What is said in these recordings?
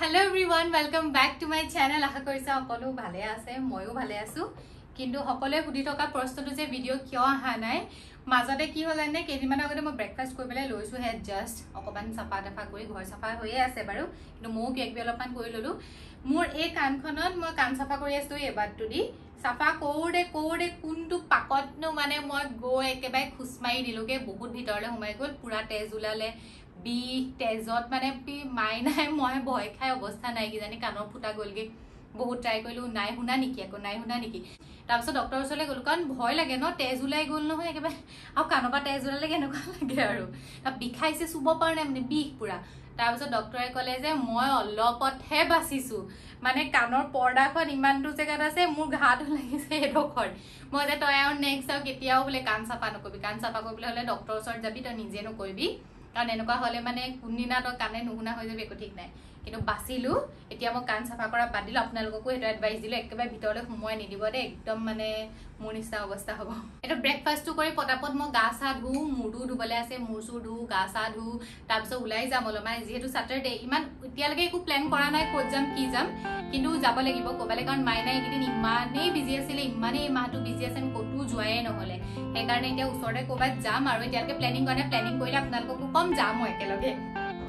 Hello everyone, welcome back to my channel. আশা কৰিছোঁ সকলো ভালে আছে, ময়ো ভালে আছোঁ। কিন্তু সকলোৱে সুধি থকা প্ৰশ্নটো যে ভিডিঅ' কিয় অহা নাই, মাজতে কি হ'ল জানে, কেইদিনমানৰ আগতে মই ব্ৰেকফাষ্ট কৰি পেলাই লৈছোঁহে জাষ্ট, অকণমান চাফা তাফা কৰি, ঘৰ চাফা হৈয়ে আছে বাৰু, কিন্তু ময়ো কিবা কিবি অলপমান কৰি ল'লোঁ। মোৰ এই কাণখনত মই কাণ চাফা কৰি আছোঁ এবাৰটো দি চাফা কৰোঁতে কৰোঁতে কোনটো পাকতনো মানে মই গৈ একেবাৰে খোচ মাৰি দিলোঁগৈ, বহুত ভিতৰলৈ সোমাই গ'ল, পূৰা তেজ ওলালে, বিষ তেজত মানে মাইনাই মই ভয় খাই অৱস্থা নাই, কিজানি কাণৰ ফুটা গ'লগৈ। বহুত ট্ৰাই কৰিলোঁ, নাই শুনা নেকি, আকৌ নাই শুনা নেকি। তাৰপিছত ডক্টৰৰ ওচৰলৈ গ'লোঁ, কাৰণ ভয় লাগে ন, তেজ ওলাই গ'ল নহয় একেবাৰে, আৰু কাণৰ পৰা তেজ ওলালে কেনেকুৱা লাগে আৰু, তাত বিষাইছে, চুব পৰা নাই মানে বিষ পূৰা। তাৰপিছত ডক্টৰে ক'লে যে মই অলপতহে বাচিছোঁ, মানে কাণৰ পৰ্দাখন ইমানটো জেগাত আছে, মোৰ ঘাঁটো লাগিছে সেইডোখৰ। মই যে তই আৰু নেক্সট আৰু কেতিয়াও বোলে কাণ চাফা নকৰিবি, কাণ চাফা কৰিবলৈ হ'লে ডক্টৰৰ ওচৰত যাবি, তই নিজে নকৰিবি, কাৰণ এনেকুৱা হ'লে মানে কোনদিনা তই কাণে নুশুনা হৈ যাবি একো ঠিক নাই। কিন্তু বাচিলোঁ, এতিয়া মই কাণ চাফা কৰা বাদ দিলোঁ। আপোনালোককো সেইটো এডভাইচ দিলোঁ, একেবাৰে ভিতৰলৈ সোমোৱাই নিদিব দেই, একদম মানে মোৰ নিচিনা অৱস্থা হ'ব। এইটো ব্ৰেকফাষ্টটো কৰি পটাপট মই গা চা ধুওঁ, মূৰটো ধুবলৈ আছে, মূৰ চুৰ ধুওঁ, গা চা ধুওঁ, তাৰপিছত ওলাই যাম অলপমান। যিহেতু ছেটাৰডে, ইমান এতিয়ালৈকে একো প্লেন কৰা নাই ক'ত যাম কি যাম, কিন্তু যাব লাগিব ক'ৰবালৈ, কাৰণ মাইনা এইকেইদিন ইমানেই বিজি আছিলে, ইমানেই মাহটো বিজি আছে, আমি ক'তো যোৱাই নহ'লে, সেইকাৰণে এতিয়া ওচৰতে ক'ৰবাত যাম আৰু। এতিয়ালৈকে প্লেনিং কৰা নাই, প্লেনিং কৰিলে আপোনালোককো কম, যাম মই একেলগে।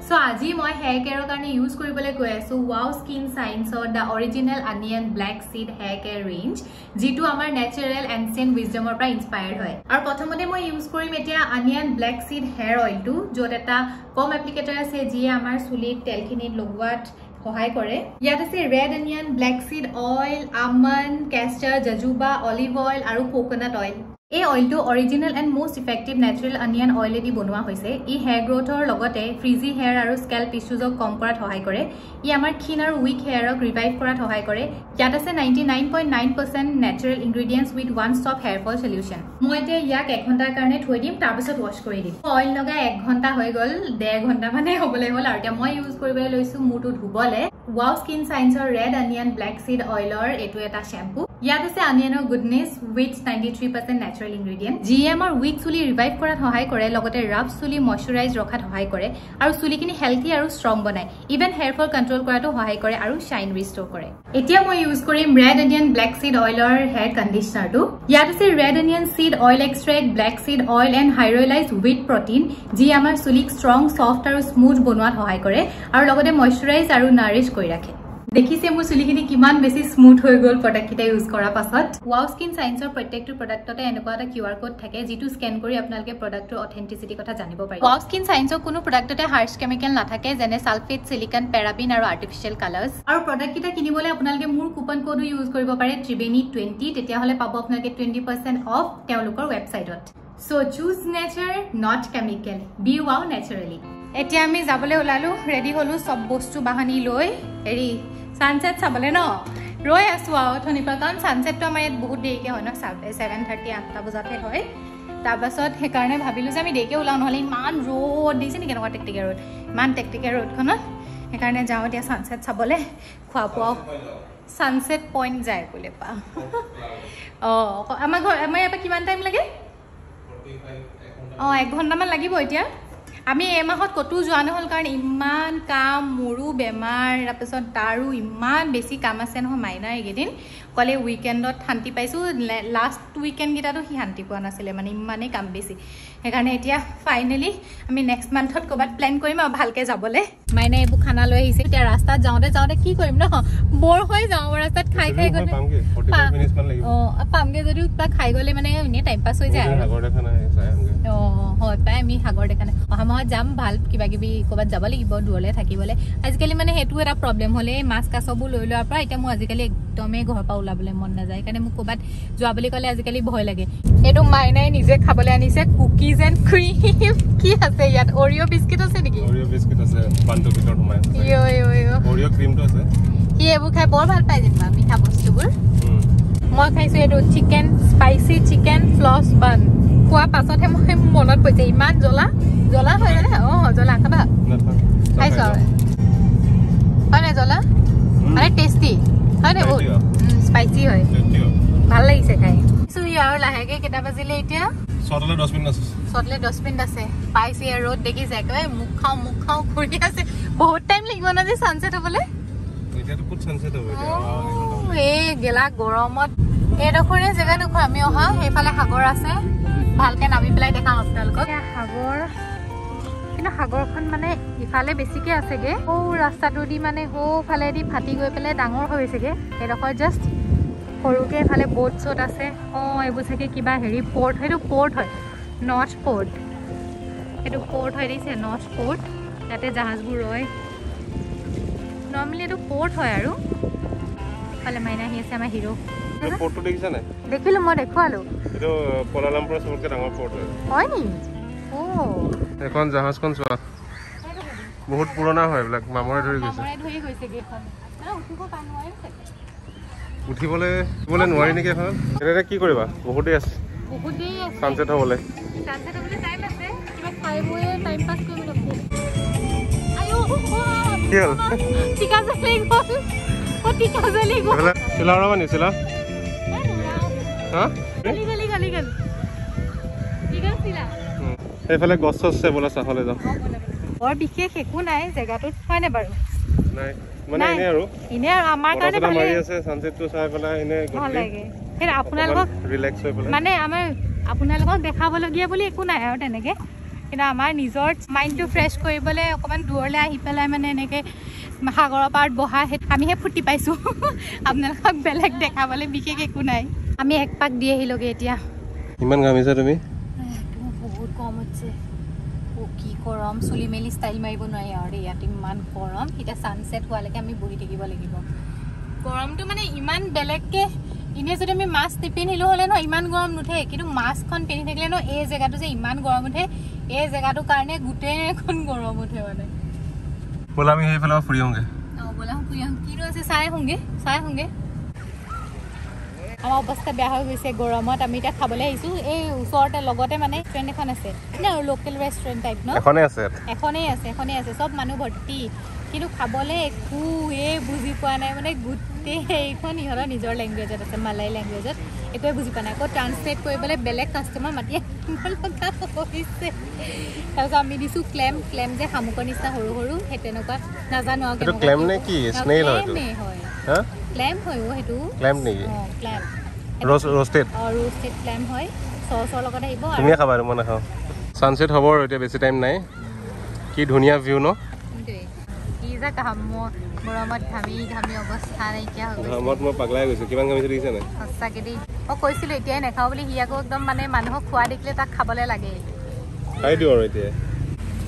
চ' আজি মই হেয়াৰ কেয়াৰৰ কাৰণে ইউজ কৰিবলৈ গৈ আছোঁ ৱাও স্কিন চাইন্সৰ the original onion black seed hair care range, যিটো আমাৰ নেচাৰেল এনচিয়েণ্ট উইজডমৰ পৰা ইনস্পায়াৰ্ড হয়। আৰু প্ৰথমতে মই ইউজ কৰিম এতিয়া অনিয়ন ব্লেক চিড হেয়াৰ অইলটো, য'ত এটা কম এপ্লিকেটৰ আছে যিয়ে আমাৰ চুলিত তেলখিনিত লগোৱাত সহায় কৰে। ইয়াত আছে red onion, black seed oil, almond, castor, jojoba, olive oil আৰু কোকোনাট অইল। এই অইলটো original and most effective natural onion অইলেদি বনোৱা হৈছে। ই হেয়াৰ গ্ৰ'থৰ লগতে ফ্ৰিজি হেয়াৰ আৰু স্কেল্প ইছ্যুজক কম কৰাত সহায় কৰে। ই আমাৰ ক্ষীণ আৰু উইক হেয়াৰক ৰিভাইভ কৰাত সহায় কৰে। ইয়াত আছে 99.9% natural ingredients with one stop hair fall solution. মই এতিয়া ইয়াক 1 ঘণ্টাৰ কাৰণে থৈ দিম, তাৰপিছত ৱাছ কৰি দিম। অইল লগাই 1 ঘণ্টা হৈ গ'ল, 1.5 ঘণ্টা মানে হ'বলৈ হ'ল। আৰু এতিয়া মই ইউজ কৰিবলৈ লৈছোঁ মূৰটো ধুবলৈ ৱাও স্কিন চাইন্সৰ ৰেড অনিয়ন ব্লেক চিড অইলৰ এইটো এটা শ্বেম্পু। ইয়াত আছে অনিয়নৰ গুডনেছ উইথ 93% নেচাৰেল ইনগ্ৰেডিয়েণ্ট, যিয়ে আমাৰ উইক চুলি ৰিভাইভ কৰাত সহায় কৰে, লগতে ৰাফ চুলি মইশ্চাৰাইজ ৰখাত সহায় কৰে আৰু চুলিখিনি হেল্থি আৰু ষ্ট্ৰং বনায়। ইভেন হেয়াৰ ফল কণ্ট্ৰল কৰাতো সহায় কৰে আৰু শ্বাইন ৰিষ্ট'ৰ কৰে। এতিয়া মই ইউজ কৰিম ৰেড অনিয়ন ব্লেক চিড অইলৰ হেয়াৰ কণ্ডিচনাৰটো। ইয়াত আছে red onion seed oil extract, black seed oil and hydrolyse wheat protein, যি আমাৰ চুলিক ষ্ট্ৰং, ছফ্ট আৰু স্মুথ বনোৱাত সহায় কৰে আৰু লগতে মইশ্চাৰাইজ আৰু নাৰিছ কৰি ৰাখে। দেখিছে মোৰ চুলিখিনি কিমান বেছি স্মুথ হৈ গ'ল প্ৰডাক্টকেইটা ইউজ কৰাৰ পাছত। ৱাও স্কিন চাইন্সৰ প্ৰত্যেকটো প্ৰডাক্টতে এনেকুৱা এটা কিউ আৰ কোড থাকে, যিটো স্কেন কৰি আপোনালোকে প্ৰডাক্টটোৰ অথেণ্টিচিটিৰ কথা জানিব পাৰিব। ৱাও স্কিন চাইন্সৰ কোনো প্ৰডাক্টতে হাৰ্ছ কেমিকেল নাথাকে, যেনে ছালফেট, চিলিকন, পেৰাবিন আৰু আৰ্টিফিচিয়েল কালাৰ্ছ। আৰু প্ৰডাক্টকেইটা কিনিবলৈ আপোনালোকে মোৰ কুপন কোডো ইউজ কৰিব পাৰে, ত্ৰিবেণী20, তেতিয়াহ'লে পাব আপোনালোকে 20% অফ তেওঁলোকৰ ৱেবছাইটত। So choose nature, not chemical, be wow naturally. এতিয়া আমি যাবলৈ ওলালোঁ, ৰেডি হ'লোঁ, চব বস্তু বাহানি লৈ হেৰি ছানছেট চাবলৈ ন ৰৈ আছোঁ আৰু অথনিৰ পৰা, কাৰণ ছানছেটটো আমাৰ ইয়াত বহুত দেৰিকৈ হয় ন, 7:30 8টা বজাতহে হয়। তাৰপাছত সেইকাৰণে ভাবিলোঁ যে আমি দেৰিকৈ ওলাওঁ, নহ'লে ইমান ৰ'দ দিছে নেকি, কেনেকুৱা টেকটেকীয়া ৰ'দ, ইমান টেকটেকীয়া ৰ'দখনত, সেইকাৰণে যাওঁ এতিয়া ছানছেট চাবলৈ। খোৱা বোৱাও ছানছেট পইণ্ট যায় বোলে পা। অঁ, আমাৰ ঘৰ আমাৰ ইয়াৰ পৰা কিমান টাইম লাগে? অঁ, 1 ঘণ্টামান লাগিব। এতিয়া আমি এই মাহত ক'তো যোৱা নহ'ল, কাৰণ ইমান কাম, মোৰো বেমাৰ, তাৰপিছত তাৰো ইমান বেছি কাম আছে নহয় মাইনাৰ এইকেইদিন। ক'লে উইকেণ্ডত শান্তি পাইছোঁ, লাষ্ট উইকেণ্ডকেইটাতো সি শান্তি পোৱা নাছিলে, মানে ইমানেই কাম বেছি। সেইকাৰণে এতিয়া ফাইনেলি আমি নেক্সট মান্থত ক'ৰবাত প্লেন কৰিম আৰু ভালকৈ যাবলৈ। মাইনাই এইবোৰ খানা লৈ আহিছে। এতিয়া ৰাস্তাত যাওঁতে যাওঁতে কি কৰিম ন, বৰ হৈ যাওঁ ৰাস্তাত খাই খাই গ'লে। অঁ, পামগৈ যদিও কিবা খাই গ'লে মানে এনেই টাইম পাছ হৈ যায় আৰু। অঁ হয় পাই, আমি সাগৰ দেখা নাই। অহা মাহত যাম, ভাল কিবা কিবি ক'ৰবাত যাব লাগিব দূৰলৈ থাকিবলৈ। আজিকালি মানে সেইটো এটা প্ৰব্লেম হ'লে, এই মাছ কাছবোৰ লৈ লোৱাৰ পৰা এতিয়া মোৰ আজিকালি একদমেই ঘৰৰ পৰা ওলাবলৈ মন নাযায়, সেইকাৰণে মোক ক'ৰবাত যোৱা বুলি ক'লে আজিকালি ভয় লাগে। এইটো মাইনাই নিজে খাবলৈ আনিছে কুকিজ এণ্ড ক্ৰীম। কি আছে ইয়াত? অৰিঅ' বিস্কিট আছে নেকি? অৰিঅ' বিস্কিট আছে, বানটোৰ ভিতৰত সোমাই আছে। অৰিঅ' ক্ৰীমটো আছে। সি এইবোৰ খাই বৰ ভাল পায় যেনিবা, মিঠা বস্তুবোৰ। মই খাইছোঁ এইটো chicken spicy chicken floss bun. খোৱাৰ পাছতহে মই মনত পৰিছে, ইমান জ্বলা জ্বলা হয় নে? অঁ জ্বলা, খাবা? খাইছোঁ আৰু হয় নাই জ্বলা, মানে টেষ্টি হয় নাই? বহুত স্পাইচি হয়, ভাল লাগিছে খাই। আৰু লাহেকে কেইটা বাজিলে এতিয়া? 6:10 মিনিট আছে। 6:10 মিনিট আছে। পাইছে ৰ'দ দেখিছে, একেবাৰে মুখ খাওঁ মুখ খাওঁ কৰি আছে। বহুত টাইম লাগিব ন যে ছানছেট হ'বলৈ? এতিয়াতো ক'ত ছানছেট হ'ব এতিয়া? এই গেলা গৰমত এইডোখৰে জেগাডোখৰ আমি অহা, সেইফালে সাগৰ আছে, ভালকে নামি পেলাই দেখাম আপোনালোকক সাগৰ। কিন্তু সাগৰখন মানে ইফালে বেছিকে আছেগে, সৌ ৰাস্তাটো দি মানে সৌফালেদি ফাটি গৈ পেলাই ডাঙৰ হৈ গৈছেগে। সেইডোখৰ জাষ্ট সৰুকে এফালে ব'ট চ'ট আছে। অঁ, এইবোৰ চাগে কিবা হেৰি পৰ্ট, সেইটো পৰ্ট হয়, নৰ্থ পৰ্ট, সেইটো পৰ্ট হয় দিছে, নৰ্থ পৰ্ট। ইয়াতে জাহাজবোৰ ৰয়, নৰ্মেলি এইটো পৰ্ট হয়। আৰু ইফালে মাইনা আহি আছে, আমাৰ হিৰ'। পৰ্টটো দেখিছা নাই? দেখিলো, মই দেখুৱালো। এইটো কুৱালালামপুৰৰ চবতকৈ ডাঙৰ পৰ্ট হয়। হয় নি? অ', এখন জাহাজখন চোৱা, বহুত পুৰণা হয়, এইবিলাক মামৰে ধৰি গৈছে। মামৰে ধৰি গৈছেগে এইখন। মানে উঠিব নোৱাৰিম চাগে। উঠিবলৈ নোৱাৰি নেকি এখন? এতিয়া কি কৰিবা, বহুত দেৰি আছে, বহুত দেৰি আছে ছানছেট হ'বলৈ। ছানছেট হ'বলৈ টাইম আছে, কিবা খাই বৈ টাইম পাছ কৰিব লাগিব। আয়ো, কি হ'ল? টিকা জ্বলি গ'ল। অ', টিকা জ্বলি গ'ল। চিলা উৰাবা নি? চিলা? হা? গলি গলি গ'ল। কি গ'ল চিলা? সেইফালে গছ চছ আছে, বোলা চাহলৈ যাওঁ। বৰ বিশেষ একো নাই জেগাটোত, হয়নে বাৰু? নাই মানে এনে আৰু, এনে আৰু আমাৰ কাৰণে ভালে মাৰি আছে। ছানছেটটো চাই পেলাই এনে ভাল লাগে। সেই আপোনালোকক ৰিলেক্স হৈ পেলাই মানে আমাৰ আপোনালোকক দেখাবলগীয়া বুলি একো নাই আৰু তেনেকে, কিন্তু আমাৰ নিজৰ মাইণ্ডটো ফ্ৰেছ কৰিবলৈ অকণমান দূৰলৈ আহি পেলাই মানে এনেকৈ সাগৰৰ পাৰত বহা, সেই আমিহে ফূৰ্তি পাইছোঁ। আপোনালোকক বেলেগ দেখাবলৈ বিশেষ একো নাই। আমি এক পাক দি আহিলোগৈ এতিয়া। ইমান ঘামিছা তুমি? বহুত গৰম হৈছে। অ', কি গৰম, চুলি মেলি ষ্টাইল মাৰিব নোৱাৰি আৰু দেই, ইয়াত ইমান গৰম। এতিয়া ছানছেট হোৱালৈকে আমি বহি থাকিব লাগিব। গৰমটো মানে ইমান বেলেগকৈ, এনেই যদি আমি মাস্ক নিপিন্ধিলোঁ হ'লে ন ইমান গৰম নুঠে, কিন্তু মাস্কখন পিন্ধি থাকিলে ন এই জেগাটো যে ইমান গৰম উঠে, এই জেগাটোৰ কাৰণে গোটেইখন গৰম উঠে মানে। ব'লা আমি সেইফালে ফুৰি আহোঁগে। অঁ, ব'লা ফুৰি আহোঁ, কিনো আছে চাই আহোঁগে, চাই আহোঁগে। আমাৰ অৱস্থা বেয়া হৈ গৈছে গৰমত। আমি এতিয়া খাবলৈ আহিছোঁ এই ওচৰতে, লগতে মানে ৰেষ্টুৰেণ্ট এখন আছে, মানে আৰু লোকেল ৰেষ্টুৰেণ্ট টাইপ ন, এখনেই আছে, এখনেই আছে, এখনেই আছে, চব মানুহ ভৰ্তি, কিন্তু খাবলৈ একোৱে বুজি পোৱা নাই। মানে গোটেই এইখন ইহঁতৰ নিজৰ লেংগুৱেজত আছে, মালাই লেংগুৱেজত, একোৱে বুজি পোৱা নাই। আকৌ ট্ৰান্সলেট কৰিবলৈ বেলেগ কাষ্টমাৰ মাতি আনিব লগা হৈছে। তাৰপিছত আমি দিছোঁ ক্লেম, ক্লেম যে শামুকৰ নিচিনা সৰু সৰু, সেই তেনেকুৱা, নাজানো আৰু কেনেকুৱা। ক্লেম নে কি? স্নেইল হয়। ক্লেম হয় সেইটো। ক্লেম নেকি? অঁ, ক্লেম। ৰোষ্টেড। অঁ, ৰোষ্টেড ক্লেম হয়, চচৰ লগত আহিব। তুমিয়ে খাবা আৰু মই নাখাওঁ। ছানছেট হ'ব আৰু এতিয়া বেছি টাইম নাই। কি ধুনীয়া ভিউ ন? কি যে ঘাম, গৰমত ঘামি ঘামি অৱস্থা নাইকিয়া হৈ গৈছে। ঘামত মই পাগলাই গৈছোঁ। কিমান ঘামিছোঁ দেখিছা নাই? সঁচাকৈ দেই। মই কৈছিলোঁ এতিয়াই নাখাওঁ বুলি, সি আকৌ একদম মানে মানুহক খোৱা দেখিলে তাক খাবলৈ লাগে। খাই দিওঁ আৰু এতিয়া।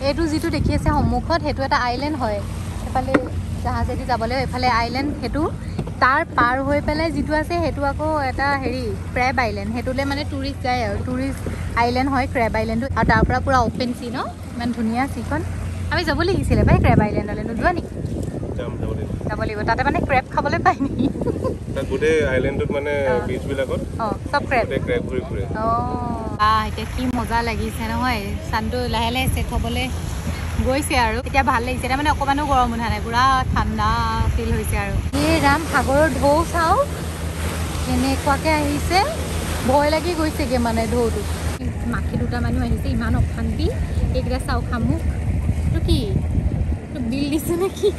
এইটো যিটো দেখি আছে সন্মুখত, সেইটো এটা আইলেণ্ড হয়। সেইফালে জাহাজেদি যাবলৈ এইফালে আইলেণ্ড, সেইটো তাৰ পাৰ হৈ পেলাই যিটো আছে সেইটো আকৌ এটা হেৰি ক্ৰেব আইলেণ্ড। সেইটোলৈ মানে টুৰিষ্ট যায় আৰু, টুৰিষ্ট আইলেণ্ড হয় ক্ৰেব আইলেণ্ডটো। আৰু তাৰ পৰা পূৰা অ'পেন চি ন, ইমান ধুনীয়া চিখন। আমি যাব লাগিছিলে পাই ক্ৰেব আইলেণ্ডলৈ, নোযোৱা নেকি? যাব লাগিব। তাতে মানে ক্ৰেব খাবলৈ পায় নেকি? গোটেই আইলেণ্ডটোত মানে বিচবিলাকত চব ক্ৰেব ঘূৰি ফুৰে। অঁ, এতিয়া কি মজা লাগিছে নহয়। চানটো লাহে লাহে ছেট হ'বলৈ গৈছে আৰু এতিয়া ভাল লাগিছে। এতিয়া মানে অকণমানো গৰম উঠা নাই, পূৰা ঠাণ্ডা ফিল হৈছে আৰু। এই ৰাম, সাগৰৰ ঢৌ চাওঁ কেনেকুৱাকৈ আহিছে, ভয় লাগি গৈছেগৈ মানে ঢৌটো। মাখি দুটা মানুহ আহিছে, ইমান অশান্তি। এইকেইটা চাওঁ শামুক, এইটো কি, এইটো বিল দিছে নে কি?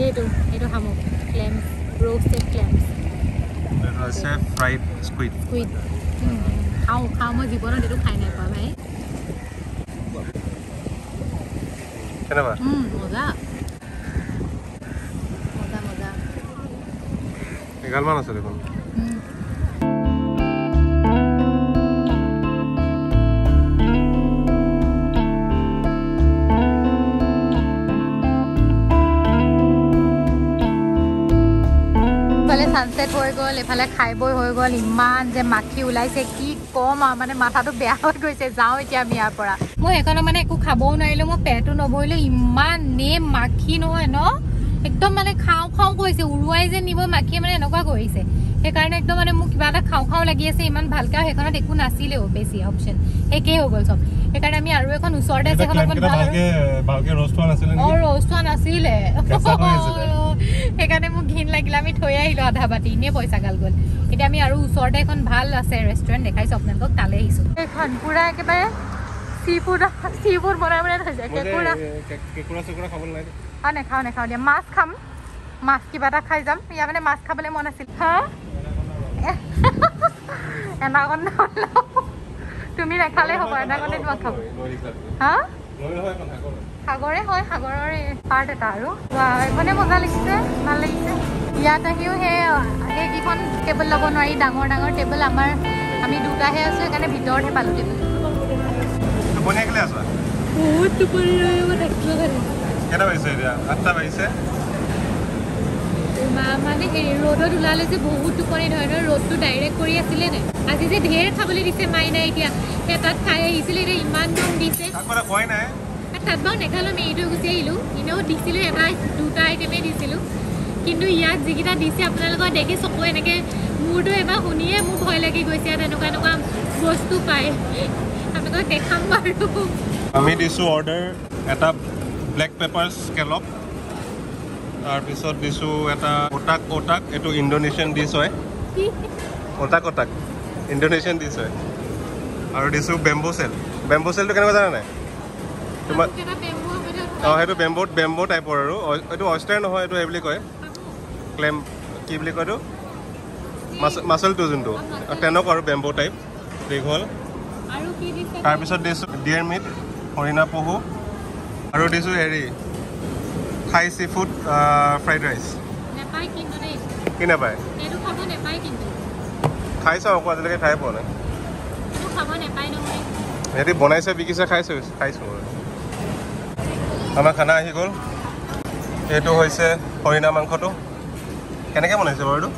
এইটো এইটো শামুক, claims, roasted claims. Fried squid. Squid খাওঁ খাওঁ, মই জীৱনত এইটো খাই নাই পোৱা ভাই। কেনেকুৱা? মজা মজা মজা। এগালমান আছে দেখোন। ইফালে ছানছেট হৈ গ'ল, এইফালে খাই বৈ হৈ গ'ল। ইমান যে মাখি ওলাইছে কি ক'ম আৰু, মানে মাথাটো বেয়া হৈ গৈছে। যাওঁ এতিয়া আমি ইয়াৰ পৰা। মই সেইকাৰণে মানে একো খাবও নোৱাৰিলোঁ, মোৰ পেটো নভৰিলোঁ। ইমানেই মাখি নহয় ন, একদম মানে খাওঁ খাওঁ কৰিছে, উৰুৱাই যে নিব মাখিয়ে, মানে এনেকুৱা কৰিছে। সেইকাৰণে একদম মানে মোৰ কিবা এটা খাওঁ খাওঁ লাগি আছে ইমান ভালকৈ। আৰু সেইখনত একো নাছিলেও বেছি অপশ্যন, একেই হৈ গ'ল চব। সেইকাৰণে আমি আৰু এখন ওচৰতে আছে, এখন অকণমান ভাল। অঁ, ৰ'ষ্ট হোৱা নাছিলে, সেইকাৰণে মোক ঘিণ লাগিলে। আমি থৈ আহিলোঁ আধা বাতি, এনেই পইচা গাল গ'ল। এতিয়া আমি আৰু ওচৰতে এখন ভাল আছে ৰেষ্টুৰেণ্ট, দেখাইছোঁ আপোনালোকক, তালৈ আহিছোঁ। এইখন পূৰা একেবাৰে চি ফুড, চি ফুড বনাই বনাই থৈছে। কেঁকুৰা অঁ, নেখাওঁ নেখাওঁ দিয়া, মাছ খাম। মাছ কিবা এটা খাই যাম। ইয়াৰ মানে মাছ খাবলৈ মন আছিল। হা, এনাকন্দা তুমি নাখালে হ'ব, এনাকন্দে তোমাক খাব। হা, সাগৰে হয়, সাগৰৰ পাৰ্ট এটা আৰু। এইখনে মজা লাগিছে, ভাল লাগিছে। ইয়াত আহিও সেইকেইখন টেবুল ল'ব নোৱাৰি, ডাঙৰ ডাঙৰ টেবুল। আমাৰ আমি দুটাহে আছোঁ, সেইকাৰণে ভিতৰতহে পালোঁ টেবুল। বহুত টোপনি মানে হেৰি ৰ'দত ওলালে যে বহুত টোপনি ধৰে নহয়। ৰ'দটো ডাইৰেক্ট কৰি আছিলে নে আজি যে ঢেৰ খাবলৈ দিছে মাইনাই, এতিয়া সেই তাত খাই আহিছিলে, এতিয়া ইমান দম দিছে। তাত বাৰু নেখালোঁ, আমি এৰি থৈ গুচি আহিলোঁ। এনেও দিছিলোঁ এটা দুটা আইটেমেই দিছিলোঁ, কিন্তু ইয়াত যিকেইটা দিছে আপোনালোকৰ দেখি চকু এনেকৈ মোৰতো এবাৰ শুনিয়ে মোৰ ভয় লাগি গৈছে। ইয়াত এনেকুৱা এনেকুৱা বস্তু পায়, আপোনালোকক দেখাম বাৰু। আমি দিছোঁ অৰ্ডাৰ এটা ব্লেক পেপাৰ স্কেলপ, তাৰপিছত দিছোঁ এটা ওটাক ওটাক, এইটো ইণ্ডোনেছিয়ান ডিছ হয়, ওটাক ওটাক ইণ্ডোনেছিয়ান ডিছ হয়। আৰু দিছোঁ বেম্বো চেল। বেম্বো চেলটো কেনেকুৱা জানা নাই তোমাৰ? অঁ, সেইটো বেম্বো বেম্বো টাইপৰ আৰু এইটো অয়েষ্টাৰ নহয়, এইটো সেই বুলি কয় ক্লেম কি বুলি কয় এইটো মাচলটো যোনটো তেনেকুৱা আৰু বেম্বো টাইপ দীঘল। তাৰপিছত দিছোঁ ডিয়েৰ মিট, হৰিণা পহু, আৰু দিছোঁ হেৰি Thai sea food fried rice. কি নাপায় খাই চাওঁ আকৌ, আজিলৈকে খাই পোৱা নাই। সিহঁতি বনাইছে বিকিছে, খাইছোঁ খাইছোঁ। আমাৰ খানা আহি গ'ল। এইটো হৈছে হৰিণা মাংসটো। কেনেকৈ বনাইছে বাৰু এইটো?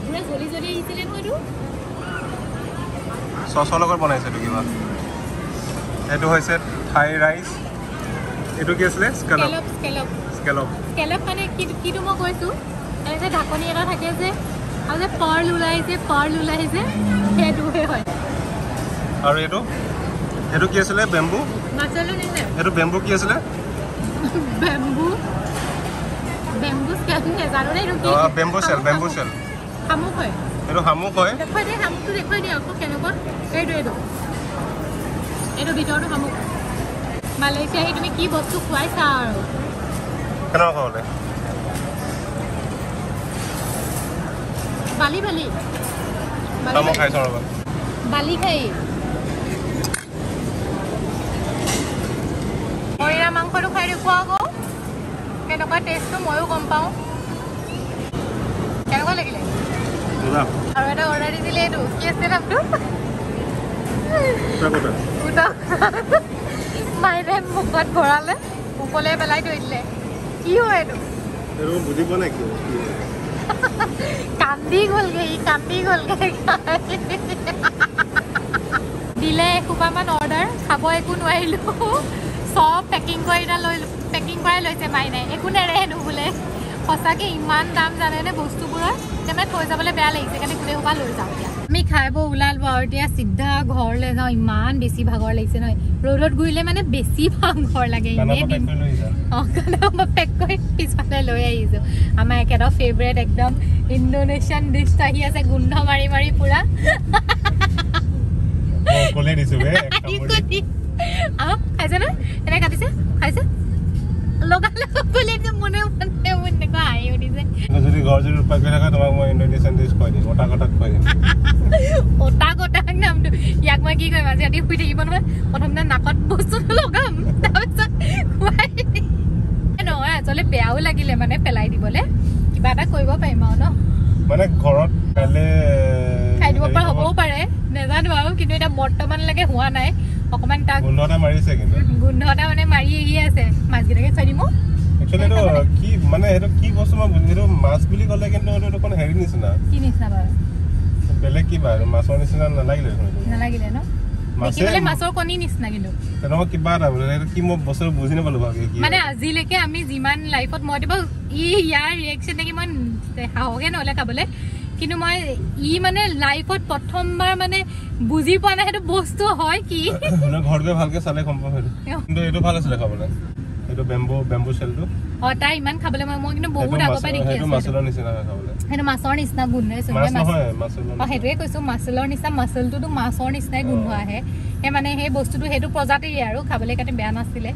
চচৰ লগত বনাইছে এইটো কিবা। এইটো হৈছে থাই ৰাইচ। এইটো কি আছিলে? স্কেলপ। স্কেলপ স্কেলপ মানে কিটো মই কৈছোঁ, এই যে ঢাকনি এটা থাকে যে, আৰু যে পাৰ্ল ওলাই যে, পাৰ্ল ওলাই যে, সেইটোহে হয়। আৰু এইটো এইটো কি আছিলে? বেম্বু। এইটো বেম্বু কি আছিলে? বেম্বু বেম্বু স্কেল নাজানো দেই এইটো কি। বেম্বু চেল, বেম্বু চেল শামুক হয় এইটো, শামুক হয়। দেখুৱাই দিয়ে শামুকটো, দেখুৱাই দিয়ে আকৌ কেনেকুৱা। এইটো এইটো এইটো ভিতৰটো শামুক। মালয়েছিয়া আহি তুমি কি বস্তু খুৱাইছা আৰু কেনেকুৱা খাবলৈ? বালি বালি বালি খাই হৰিণা মাংসটো খাই দেখুৱা আকৌ কেনেকুৱা টেষ্টটো, ময়ো গম পাওঁ। কেনেকুৱা লাগিলে? আৰু এটা অৰ্ডাৰ দিছিলে, এইটো কি আছে নামটো? মাইৰে মুখত ভৰালে, মুখলৈ পেলাই থৈ দিলে। কি হয় এইটো? বুজি পোৱা নাই কি। কান্দি গ'লগে ই, কান্দি গ'লগে। দিলে এসোপামান অৰ্ডাৰ, খাব একো নোৱাৰিলোঁ। চব পেকিং কৰি লৈ পেকিং কৰাই লৈছে মাইনাই, একো নেৰে হেনো বোলে। সঁচাকৈ ইমান দাম জানেনে বস্তুবোৰৰ, এতিয়া মানে থৈ যাবলৈ বেয়া লাগিছে, সেইকাৰণে গোটেই সোপা লৈ যাওঁ। এতিয়া আমি খাই বৈ ওলালোঁ আৰু এতিয়া চিধা ঘৰলৈ যাওঁ। ইমান বেছি ভাগৰ লাগিছে নহয়, ৰ'দত ঘূৰিলে মানে বেছি ভাগৰ লাগে। এনেই দিন অঁ, মই পেক কৰি পিছফালে লৈ আহিছোঁ। আমাৰ একেটা ফেভৰেট একদম ইণ্ডোনেছিয়ান ডিছটো আহি আছে, গোন্ধ মাৰি মাৰি পূৰা। খাইছে ন? এনে কাটিছে, খাইছে লগালে মনে মনে এনেকুৱা হাঁহি উঠিছে। যদি ঘৰ যদি উৎপাত কৰি থাকে তোমাক মই ইণ্ডোনেছিয়ান ডিছ খুৱাই দিম, ওটাক ওটাক খুৱাই দিম। ওটাক ওটাক নামটো ইয়াক মই কি কৰিম, আজি ৰাতি শুই থাকিব নহয়, প্ৰথমতে নাকত বস্তুটো লগাম, তাৰপিছত খুৱাই দিম। নহয় আচলতে বেয়াও লাগিলে মানে পেলাই দিবলৈ, কিবা এটা কৰিব পাৰিম আৰু ন, মানে ঘৰত কাইলৈ খাই দিব পৰা হ'বও পাৰে, নাজানো আৰু। কিন্তু এতিয়া বৰ্তমানলৈকে হোৱা নাই। অকণমান তাক গোন্ধ এটা মাৰিছে, কিন্তু গোন্ধ এটা মানে মাৰি আহি আছে। মাছকেইটাকে খুৱাই দিম। একচুৱেলি এইটো কি মানে সেইটো কি বস্তু মই বুজি, এইটো মাছ বুলি ক'লে কিন্তু এইটো দেখোন হেৰি নিচিনা। কি নিচিনা বাৰু? বেলেগ কিবা আৰু মাছৰ নিচিনা নালাগিলে দেখোন। নালাগিলে ন? দেখিবলৈ মাছৰ কণী নিচিনা কিন্তু তেনেকুৱা কিবা এটা বোলে। এইটো কি মই বস্তুটো বুজি নাপালো ভালকে কি। মানে আজিলৈকে আমি যিমান লাইফত মই দিব ই ইয়াৰ ৰিয়েকশ্যন দেখি মই সাহসে নহ'লে খাবলৈ, কিন্তু মই ই মানে লাইফত প্ৰথমবাৰ মানে বুজি পোৱা নাই সেইটো বস্তু হয় কি। ঘৰত গৈ ভালকে চালে গম পাম সেইটো। কিন্তু এইটো ভাল আছিলে খাবলৈ, এইটো বেম্বু বেম্বু চেলটো। অ, তাই ইমান খাবলৈ মই কিন্তু বহুত আগৰ পৰাই দেখি আছো। মাছলৰ নিচিনা খাবলৈ, সেইটো মাছৰ নিচিনা গোন্ধ। অ, সেইটোৱে কৈছো, মাছলৰ নিচিনা। মাছলটোতো মাছৰ নিচিনাই গোন্ধ আহে। সেই মানে সেই বস্তুটো সেইটো প্ৰজাতিৰে আৰু খাবলৈ কাৰণে বেয়া নাছিলে।